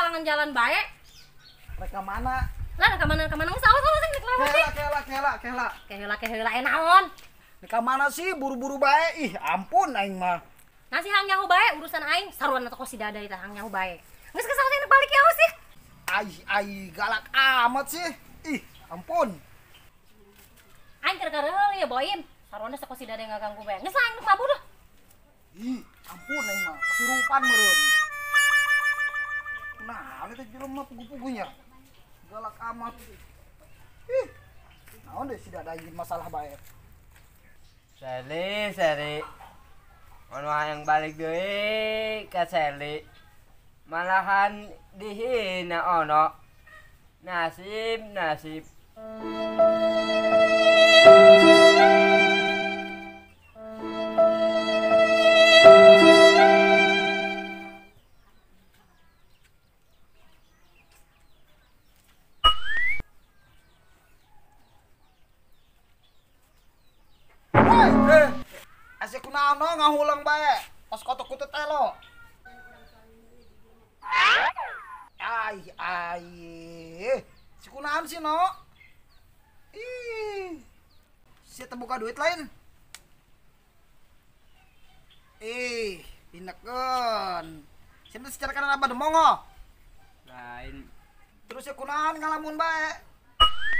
ngahalangan jalan bae. Rek ka mana? Lah ka mana geus awas rek lewat sih. Kela kela kela. Kela kela naon? Rek ka mana sih buru-buru bae? Ih, ampun aing mah. Nasi hang nyaho bae urusan aing, saruan atuh si Dada eta hang nyaho bae. Geus geus awas rek balik ya awas sih. Ai ai galak amat sih. Ih, ampun. Aing keur kareul ya Boim. Saruan teh si Dada ngaganggu bae. Geus aing mabur lah. Ih, ampun aing mah, kesurupan meureun. Nah, ini teh jelema pugu-pugunya. Galak amat. Ih. Naon deh si Dada ingin masalah bae. Seli, Seli. Ono hayang balik deui ka Seli. Malahan dihina ono. Nasib, nasib. Asik kunaon ngahulang bae. Pas kotok kutut elo. Ai ai. Si kunaon sih no? Ih. Si terbuka duit lain. Ih, pinakeun. Si secara kanan apa demong ho? Lain. Terus ya kunaon ngalamun bae.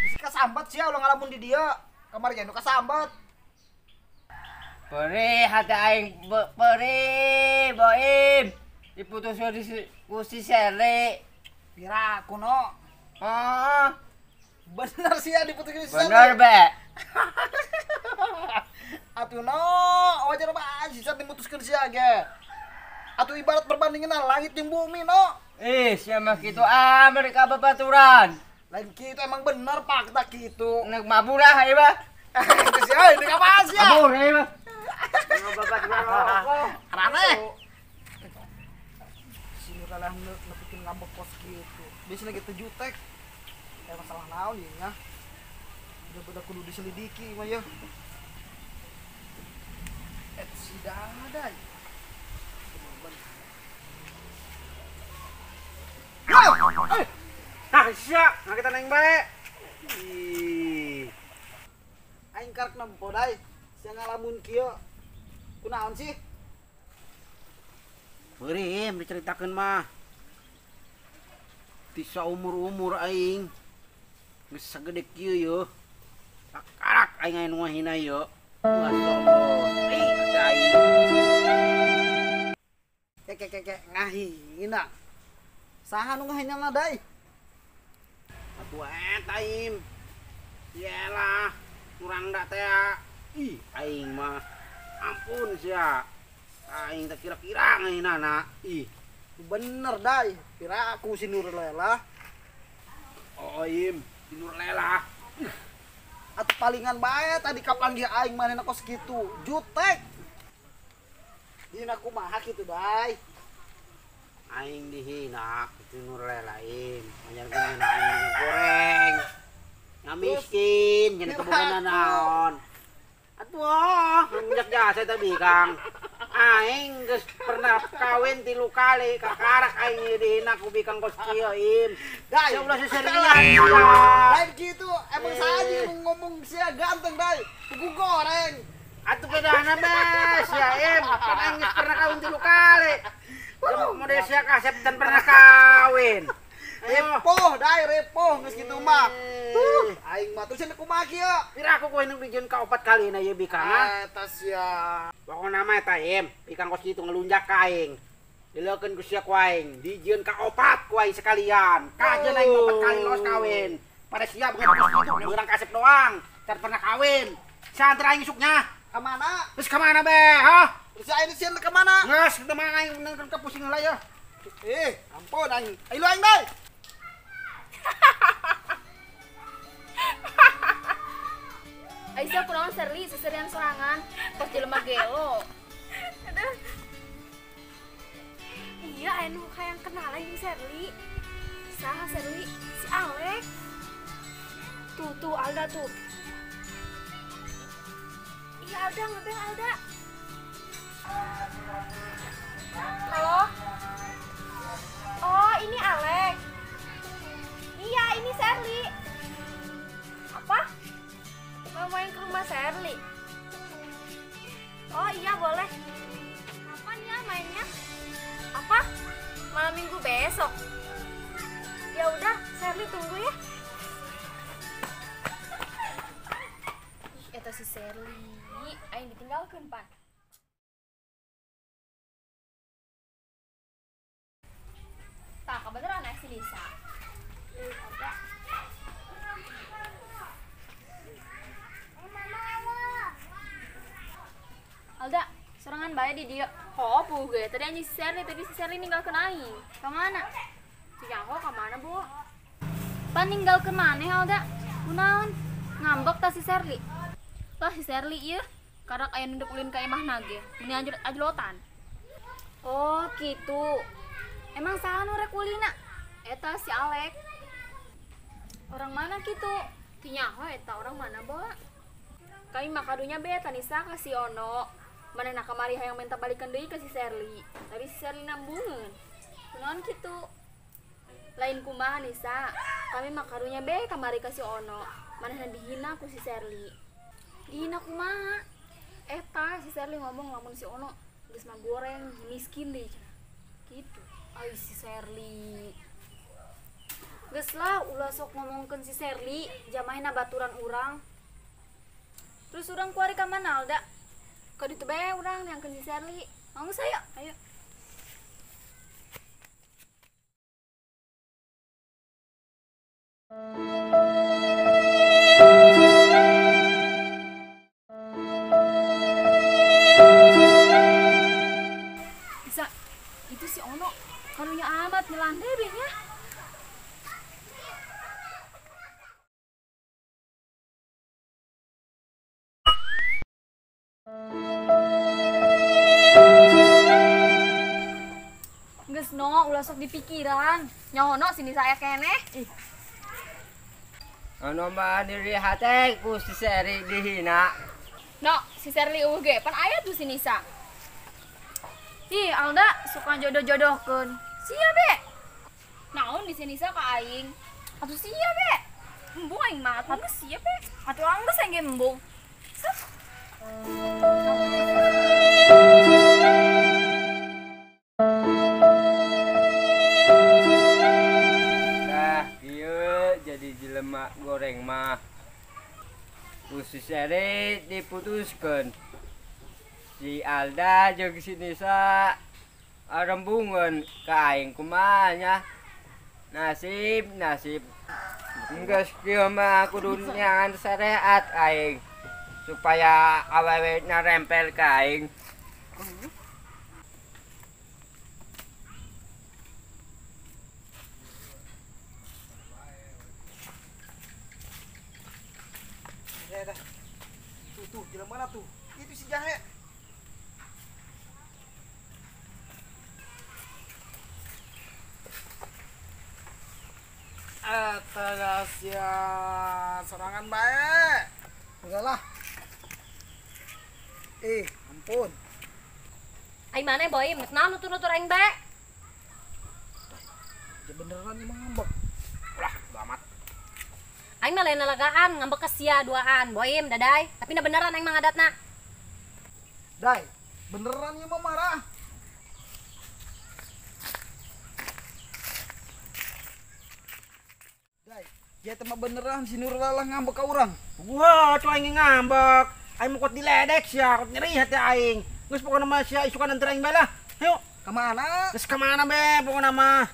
Bisi kasambat sia ulah ngalamun di dia. Kamari ge nu kasambat. Perih hati aing perih Boim diputus ku si Sele. Pira kuno. Oh. Bener sih ya diputus ku si Sele. Bener be. Atuh no, wajar bae sih dimutuskeun sia ge. Atuh ibarat perbandingan langit jeung bumi no. Ih, sia mah kitu ah mereka babaturan. Lain kitu emang bener fakta kitu. Nek mabur ah ieu mah. Geus euy, deuk apaan sia? Mabur ieu mah. Rame. Si Nuralah nepikin ngambek kos gitu. Biasanya gitu jutek. Kayak masalah naon ieu nya. Udah pada kudu diselidiki mah ya. Et si Dada. Nah, sia, ngakitan aing bae. Ih. Aing karek nempo dai. Sia ngalamun kieu. Kunaon sih? Beureum diceritakeun mah. Ti saumur-umur aing geus sagede kieu yeuh. Takarak aing aya nu ngahina yeuh. Masyaallah. Ih, aing. Kek kek kek ngahina. Saha nu ngahina dai? Atuh eta im. Yelah, nurangda teh. Ih, aing mah ampun sia. Aing tak kira-kira ngahinana. Ih, bener dai. Kira aku si Nurlela. Oh, im, si Nurlela. Atuh palingan bae tadi kapanggih aing manehna kos kitu. Jutek. Dina kumaha kitu dai? Aing dihina si Nurlela im. Manjarkeun aing goreng. Ngamiskin, nya teu naon. Atuh, ngunjak jasa tadi Kang. Aing geus pernah kawin 3 kali, kakarak aing dihina ku bikang kos kieu im. Dai, sia ulah seserian. Lain kitu, emang saja ngomong sia ganteng dai. Pugu goreng. Atuh bedana mah sia im, kan aing geus pernah kawin 3 kali. Model sia kasep dan pernah kawin. Repoh dai, repoh geus kitu mah. Aing mah terus kumaha kieu? Pira aku kowe nu dijieun ka 4 kali na ieu bikang. Eta sia. Pokona mah eta im, bikang kos kitu ngelunjak ka aing. Dileukeun ku sia ku aing, dijieun ka 4 ku aing sekalian. Kajeun aing 4 kali los kawin. Pada sia beungeut kos kitu beurang kasep doang, can pernah kawin. Santri aing isuknya. Ka mana? Geus ka mana be, hah? Terus aing sieun ka mana? Geus teu mah aing nang ka pusing heula ya. Eh, ampun aing. Ayo aing dai. Aisyah kunaon Serli seserian sorangan kos jelema gelo. Aduh. Iya anu hayang kenalan jeung Serli. Saha Serli? Si Alek. Tuh tuh Alda tuh. Iya Alda ngebel Alda. Halo. Oh, ini Alek. Iya, ini Sherly. Apa? Mau main ke rumah Sherly? Oh iya, boleh. Kapan ya mainnya? Apa? Malam minggu besok. Ya udah, Sherly tunggu ya. Ih, eta si Sherly, aing ditinggalkeun pan. Tah, kebeneran aya si Nisa. Alda, sorangan bae di dieu. Oh, puge. Tadi anjing si Sherly, tapi si Sherly ninggalkeun aing. Ka mana? Nyaho ka mana, Bu? Pan ninggalkeun maneh, Alda? Kunaon? Ngambek ta si Sherly? Lah si Sherly ieu karak aya nu ulin ka imahna ge. Meuni anjur ajlotan. Oh, kitu. Emang saha nu rek ulina? Eta si Alek. Orang mana kitu? Teu nyaho eta orang mana, Bu? Kami mah kadunya be Tanisa ka si Ono. Manehna kamari hayang minta balikan deui ka si Sherly. Tapi si Sherly nambungeun. Kunaon kitu? Lain kumaha Nisa. Kami mah kadunya be kamari ka si Ono. Manehna dihina ku si Sherly. Dihina kumaha? Eta si Sherly ngomong lamun si Ono geus mah goreng, miskin deui cenah. Kitu. Ai si Sherly. Geus lah ulah sok ngomongkeun si Sherly, jamahna baturan urang. Terus urang kuari ka mana, Alda? Ka ditu bae urang neangkeun si Sherly. Mangga ayo. Ayo. Bisa, itu si Ono karunya amat nyelan deh nya. Geus no, ulah sok dipikiran. Nyaho no sini saya keneh. Ih. Anu mah diri hate ku si Sherly dihina. No, si Sherly eueuh ge pan aya tuh si Nisa. Ih, Alda suka jodoh-jodohkeun. Sia be. Naon di si Nisa ka aing? Atuh sia be. Embung aing mah atuh geus sia be. Atuh anggeus aing ge embung. Sok. Nah, ieu jadi jelema goreng mah. Ku si Sherly diputuskeun. Si Alda jeung si Nisa arembungeun ka aing kumaha nya. Nasib, nasib. Geus kieu mah kudu neangan syariat aing supaya awewe narempel ka aing. Ya dah. Tuh tuh, jalan mana tuh? Itu si Jahe. Atas ya serangan baik. Enggak lah. Ampun. Ai mana boy, geus naon nutur-nutur aing bae? Ya beneran emang ngambek. Ulah, amat. Aing mah lain lalagaan, ngambek ke sia duaan, boim dadai. Tapi na beneran aing mah ngadatna. Dai, beneran ieu mah marah. Dai, ya teh mah beneran si Nurlalah ngambek ka urang. Wah, tuh aing ngambek. Aing mah kuat diledek sia, kuat nyeri hati aing. Geus pokona mah sia isukan anter aing bae lah. Hayo, Ka mana? Geus ka mana be pokona mah.